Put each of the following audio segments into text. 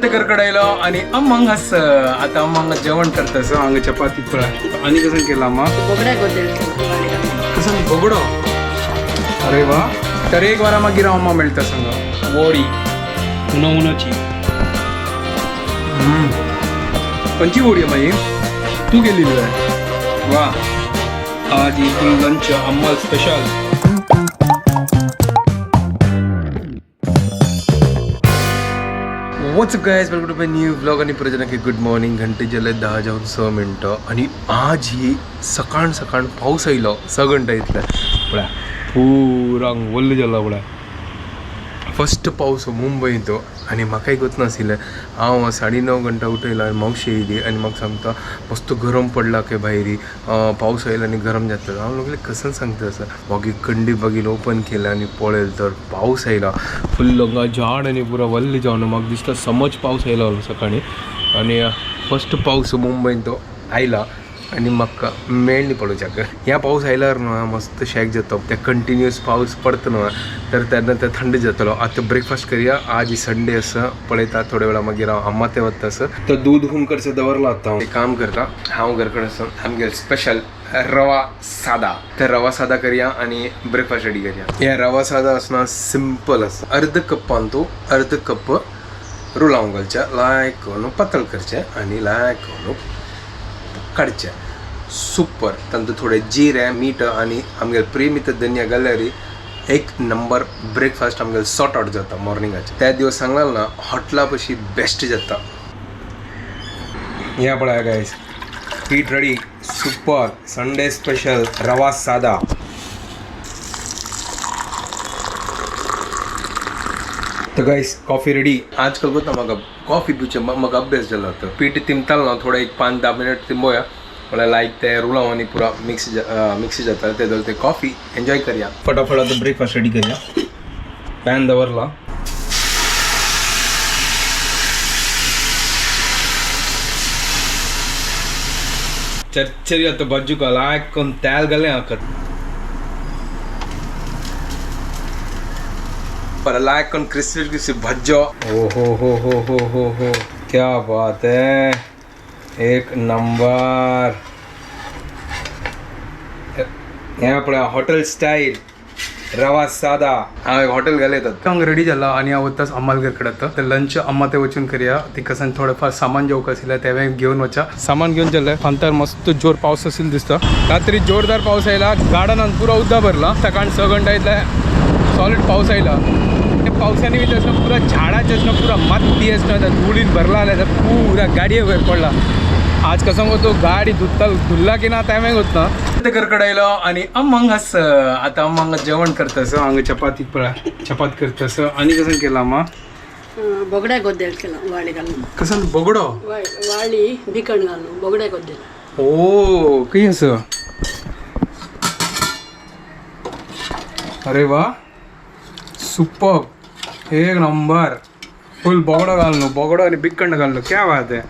करकडायलो आणि अम्मांग हस आता अम्मांग जेवण करतस हांग चपाती पळय आणि कसं केलं अम्मा? कसं बोगडो? अरे वा, तर एक वारा मागीर हांव अम्मा मेळटा संग वोडी उनो उनोची. खंयची वोडी मागीर तूं केलेली वे? वा, आज ही फुल लंच अम्मा special. What's up guys, welcome to my new vlog आणि प्रजना की गुड मॉर्निंग. घंटे जाले 10:06 आणि आज ही सकाळ सकाळ पाऊस आयलो 6 घंटे इतले पळय पुरा वल्ल जालो पळय. फर्स्ट पावस मुंबईंत आनी म्हाकाय गोत नाशिल्लें. हांव 9:30 घंटा उठयलो आनी मावशी येयली आनी म्हाका सांगता मस्त गरम पडला खंय भायरी, पावस आयलो आनी गरम जातलो. हांव लागलें कसं सांगता असं. मागीर कंडी बागीन ओपन केलं आनी पळयलें तर पावस आयला फुल्ल हांगा झाड आनी पुरो वल्ल जावन म्हाका दिसता समज पावस आयलो सकाळीं. आनी फर्स्ट पावस मुंबयंत तो आयला आनी म्हाका मेळ्ळी पळोवच्याक. ह्या पावस आयल्यार न्हू मस्त शेक जाता, ते कंटिन्युअस पावस पडता न्हू तर तेन्ना ते थंड जातलो. आतां ब्रेकफास्ट करया, आज संडे आसा पळयता थोड्या वेळा मागीर हांव अम्मा ते वता आसा. तर दूध हून करचें दवरलां. आतां हांव एक काम करता, हांव घर कडेन आसा आमगेर स्पेशल रवा सादा, तर रवा सादा करया आनी ब्रेकफास्ट रेडी करया. हे रवा सादा आसना सिंपल आसा. अर्द कप्पान तूं अर्द कप रुलाव घालचें, लायक न्हू पातळ करचें आनी लायक न्हू काडचें. सुपर. तातूंत थोडें जिरें मीठ आनी आमगेले प्रेमित धनिया घाल्यार एक नंबर ब्रेकफास्ट आमगेले सॉर्ट आउट जाता मॉर्निंगाचें. त्या दिवस सांगलां ना हॉटला पशी बेस्ट जाता. ह्या पळया गायज, पीठ रेडी, सुपर संडे स्पेशल रवा सादा. तर गाईस कॉफी रेडी. आजकाल कोता म्हाका कॉफी पिवचे म्हाका अभ्यास जाला. आतां पीठ तिमताल ना थोडे एक 5-10 मिनट तिंबोया म्हळ्यार लायक ते रुलाव आनी पुरा मिक्स मिक्स जाता ते ते कॉफी एन्जॉय करया. फटाफट आतां ब्रेकफास्ट रेडी करया. पॅन दवरला. चरचरी आतां बाजूका लायक कोन्न तेल घालें आकत पर लायक कोन्न क्रिस्पी क्रिस्पी भज्जो. ओ हो हो हो हो हो हो, क्या बात है, एक नंबर. हे पळय हॉटेल स्टाईल रवा सादा. हांव एक हॉटेल घाले येतात. हांव रेडी जाला आनी हांव वताच अम्मालगर कडेन. आतां तर लंच अम्मा ते वचून करया. तिका थोडें फार सामान जेवंक आशिल्लें तें घेवन वचा. सामान घेवन गेले. फांतार मस्त जोर पावस आशिल्लो दिसता. रात्री जोरदार पावस आयला, गार्डनान पुरो उदक भरला. सकाळ 6 घंटा इतले सॉलिड पावस आयला. ते पावसाने बी तसं पुरा झाडाचे आसना पुरा माती आसना त्या धुळीन भरला जाल्यार पुरा गाडये वयर पडला. आज कसं तो गाडी धुता धुल्ला की ना तें गोत ना. करकडायलो आणि अम्मांग हस आता अम्मांग जेवण करतस. हांगा चपाती पळय चपाती करतस. आणि कसं केलं अम्मा? बोगड्या गोद्देल केला वाळी घालून. कसं बोगडो? वाळी बिकण घालून बोगड्या गोद्देल. ओ काही असं, अरे वा, सुपर, एक नंबर. फुल बोगडो घालनो, बोगडो आणि बिकंड घालनो, क्या बात आहे.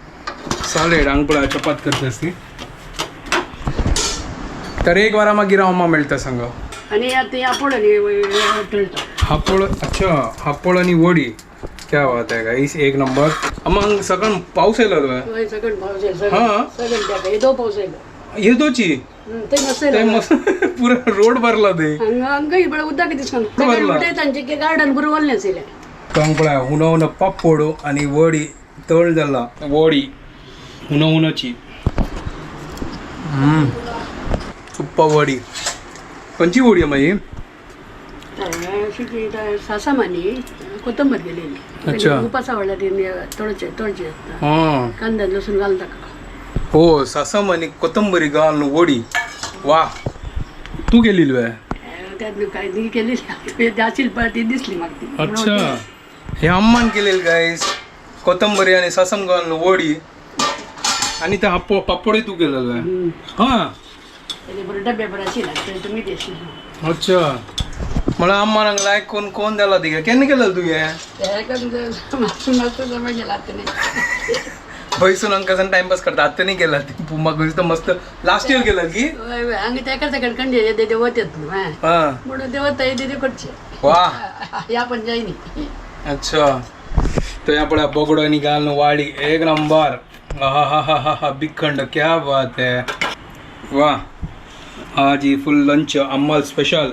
सॉलिड. हांग पळय चपात करतस ती. तर एक वारा मागीर हांव अम्मा मेळटा संग. आणि आता आपोड आणि तळतो. हापोळ? अच्छा, हापोळ आणि वडी, क्या बात आहे गाईस, एक नंबर. अम्मा सकाळ पाऊस येयलो तुवें? होय, सगळं पावस येयलो. हा? सगळं सगळं येदो पावस येयलो. येदोची ते मस्त ते मस्त पुरा रोड भरला ते. हांगा हांगा बळा उदक दिसना. भरला. सगळें तांचे गार्डन बरोबर वल्लें आशिल्लें. हांग पळय हुनो हुनो पापड आणि वडी तळ जाला. वडी हुनो हुनोची, सुप्पा वडी. खंयची वडी मागीर? अशी सासामानी कोथंबीर गेलेली. अच्छा. उपासा वाडला ती तळचे तळचे. हां. कांदा लसूण घालता. हो, सासम आणि कोथंबरी घालून वडी, वा. तू केलेली वे? त्यात काय ती केलेली असेल पण ती दिसली म्हाका ती. अच्छा, हे अम्मान केलेलं गाईस, कोथंबरी आणि सासम घालून वडी आणि ते हापो पापडही तू केलेलं आहे? हां. त्याचे बरं डब्या बरं असेल तर तुम्ही देशील. अच्छा, मला अम्मान लायक कोण कोण द्याला ती केन्ना केलेलं तुवें? मस्त जमा केला आता नाही. बैसून अंकासन टाइमपास करता. आता नाही केला ती म्हाका दिसता मस्त लास्ट इयर केलं की. हांगा तेका सगळं कंडे ते वतात न्हू हा. म्हणून ते वता ते करचे. वा. या पण जायनी. अच्छा. तो यहाँ पळय बोगडो आनी घालून वाळी एक नंबर. हा हा हा हा हा, बिखंड, क्या बात है, वा. आज ही फुल लंच अम्मल स्पेशल,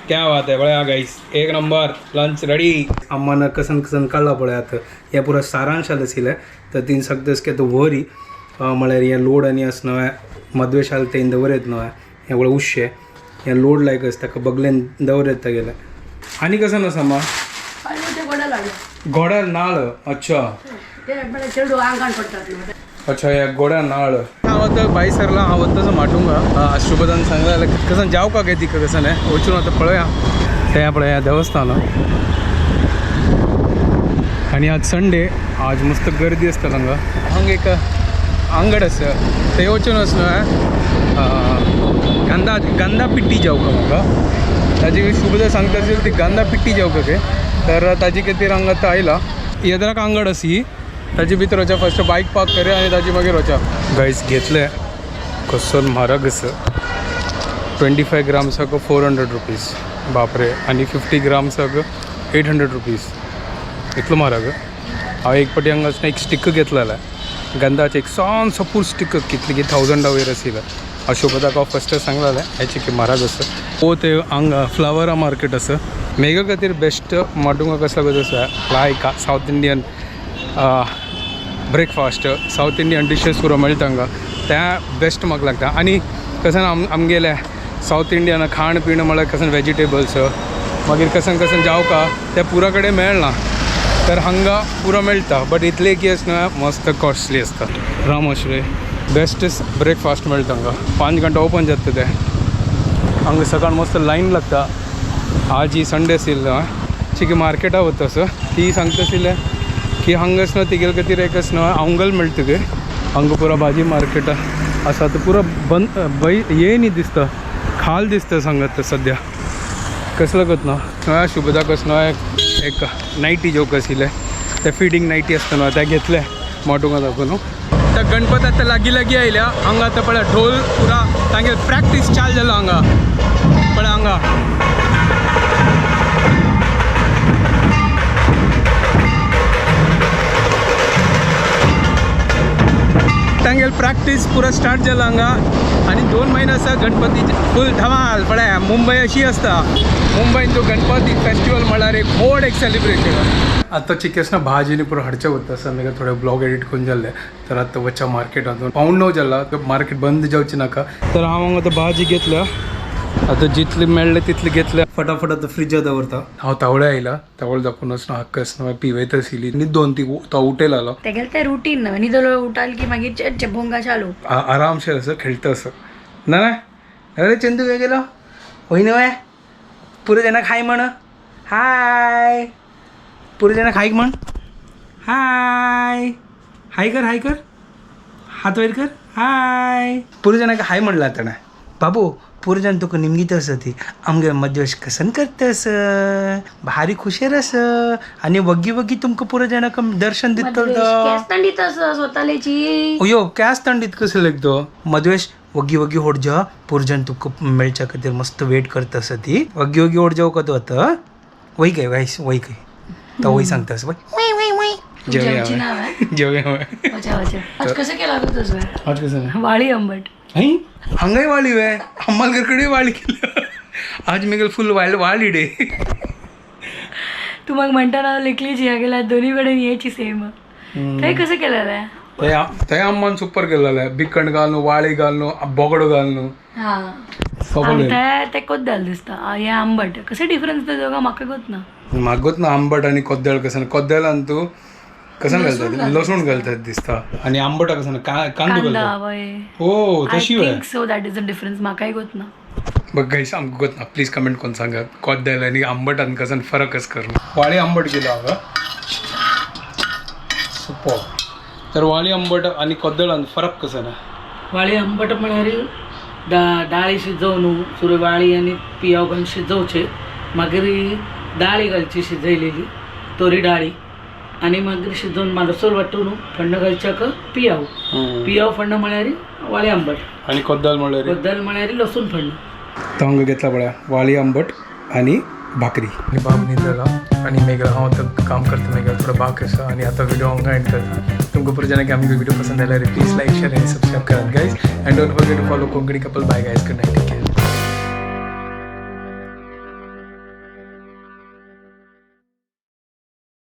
क्या बात है. पळया गाईस, एक नंबर लंच रेडी. अम्मान कसन कसन काडला पळयात. हे पुरा सारांश आशिल्लें तर तीन सगळें के तो वरी म्हळ्यार हें लोड आनी आस न्हय मदवेश आल तें दवरत न्हय हें व्हड उशें हें लोड लायक आस ताका बगलेन दवरत गेलें. आनी कसं आसा मा? आनी ते गोडा लागले. गोड्या नाळ. अच्छा. ते म्हळ्यार चेडू आंगान पडटात न्हू. अच्छा, या गोड्या नाळ. हांव आतां भायर सरला, हांव वता माटुंगा. शुभदान सांगला जाल्यार कसं जाव का गे तिका कसं न्हय वचून आतां पळोवया. तें पळया देवस्थान. आनी आज संडे, आज मस्त गर्दी आसता हांगा. हांगा एक आंगड आसा, थंय वचून आस न्हय गंदा गंदा पिट्टी जाव का म्हाका ताजी शुभदा सांगता आशिल्ली ती गंदा पिट्टी जाव का गे. तर ताजी खातीर हांगा आतां आयला. येदराक आंगड आसा ही, ताजे भितर वचा फस्ट बायक पार्क करे आनी ताजे मागीर वचा. गायस घेतले कसो म्हारग आसा. 25 ग्राम्साक 400 रुपीज, बापरे. आनी 50 ग्राम्साक 800 रुपीज, इतलो म्हारग. हांव एक पाटी हांगा एक स्टीक घेतलेलें गंधाचे, एक सान सपूर स्टीक कितली की 1000 वयर आशिल्लें. अशोकदाक हांव फस्ट सांगलेलें हेचे की म्हारग आसा. ओ ते हांगा फ्लावरा मार्केट आसा. मेघा खातीर बेस्ट माटुंगा कसलो आसा like south Indian breakfast, south Indian dishes पुरो मेळटा हांगा, तें बेस्ट म्हाका लागता. आनी कशें आमगेलें सावथ इंडियन खाण पीण म्हळ्यार कशें वेजिटेबल्स मागीर कसन कसन जावका तें पुरा कडेन मेळना, तर हांगा पुरो मेळटा. बट इतलें की आसना मस्त कॉस्टली आसता. रामाश्रे बेस्ट ब्रेकफास्ट मेळटा हांगा. 5 घंटा ओपन जाता तें. हांगा सकाळ मस्त लायन लागता. आज ही संडे आशिल्लो चिकी मार्केटा वता असो ती सांगता आशिल्लें की हांगाच न्हय तिगेले खातीर एकच न्हय आंगल मेळटा गे. हांगा पुरो भाजी मार्केट आसा तर पुरो बंद बय ये न्ही दिसता, खाल दिसता सांगत सद्या कसलो कोत ना. न्हय शुभदा कस न्हय एक नायटी जोक आशिल्लें, ते फिटींग नायटी आसता न्हय ते घेतले मोटुंगा दाखोवन न्हू. तर गणपत आतां लागीं लागीं आयल्या. हांगा आतां पळय ढोल पुरा तांगे प्रॅक्टीस चालू जालो हांगा पळय हांगा. तांगेल प्रॅक्टीस पुरा स्टार्ट जाला हांगा. आनी 2 म्हयने आसा गणपती फूल धमाल. पळय मुंबय अशी आसता, मुंबयन तो गणपती फेस्टिवल म्हळ्यार एक व्हड एक सेलिब्रेशन. आतां चिकेस ना भाजी न्ही पुरो हाडचें वता आसा. मागीर थोडे ब्लॉग एडिट करून जाल्ले तर आतां वचच्या मार्केटांत 8:45 जाला, मार्केट बंद जावचें नाका. तर हांव हांगा आतां भाजी घेतल्या, आतां जितली मेळ्ळे तितली घेतल्या, फटाफट आतां फ्रिजार दवरता. हांव तावळे आयला, तावळ दाखोवन हक्कस पिवयत आशिल्ली आनी 2 ती तो उटेल आलो. तेगेलें तें रुटीन न्हय, न्हिदलो उठाल की मागीर भोंगा चालू. आरामशीर असं खेळतं असं ना. अरे चंदू काय गेलो होय न्हय पुरो जाणां खाय म्हण, हाय पुरो जाणां खायक म्हण, हाय हाय कर, हाय कर, हात वयर कर, हाय पुरो जाणां हाय म्हणला ताणें. बाबू पुरो तुका निमगीत आसा ती आमगे मद्वेश कसन करता आस भारी खुशेर आस आनी वग्गी वग्गी तुमकां पुरो जाणांक दर्शन दितलो तो. केस थंडीत आसा स्वतालेची. अयो कॅस थंडीत कसं लेखतो. मद्वेश वग्गी वग्गी होड जा, पुरो तुका मेळच्या खातीर मस्त वेट करता आसा ती. वग्गी वग्गी होड जावं का तूं आतां? वय काय वय वय काय तो वय सांगता आसा वय. जेवची ना हांवें. जेवया. वचा वचा. आज कसं केला तूं तसं? आज कसं वाळी आंबट. हय हांगाय वाळी वे आम्हाला वाळी केली आज मेगेल फुल वाळ वाळी डे. तू मग म्हणताना लेखली जी गेला दोन्ही कडेन यायची सेम. थंय कसं केलेलं आहे? थंय अम्मान सुपर केलेलं, बिकण घालून वाळी घालून बोगडो घालून. हा थंय ते कोद्दाल दिसता हे आंबट. कसं डिफरन्स ते दोघा म्हाका गोत ना. मागत ना आंबट आणि कोद्दळ कसं, कोद्दळान तू कसं घालतात लसूण घालतात दिसता आणि आंबटा कसं कांदो कांदा घालतात. वय हो I तशी वय think so that is a difference, म्हाकाय गोत ना. बघ गाईस आमकां गोत ना, प्लीज कमेंट करून सांगा कोद्दळ आणि आंबटान कसं फरकच करून. वाळी आंबट गेलो हांगा सुपर. तर वाळी आंबट आणि कोद्दळान फरक कसं ना? वाळी आंबट म्हळ्यार डाळी शिजोवन सुरू वाळी आनी पियाव घालून शिजोवचे, मागीर डाळी घालची शिजयलेली तोरी डाळी आनी मागीर शिजोवन माडसोल वांटून फण्ण घालच्याक पियाव. पियाव फण्ण म्हळ्यार वाळी आंबट. आणि कोद्दळ म्हळ्यार? बद्दल म्हळ्यार लसूण फण्ण. तो हांगा घेतला पळया वाळी आंबट आणि भाकरी. आनी बाब न्हिदला आनी मागीर हांव आतां काम करता, मागीर थोडो बाक आसा आनी आतां व्हिडिओ हांगा एंड करता. तुमकां पुरजनाक आमगे व्हिडिओ पसंद आयल्यार प्लीज लायक, शेअर आनी सबस्क्रायब करात guys, and don't forget to follow Konkani couple. Bye guys, good night.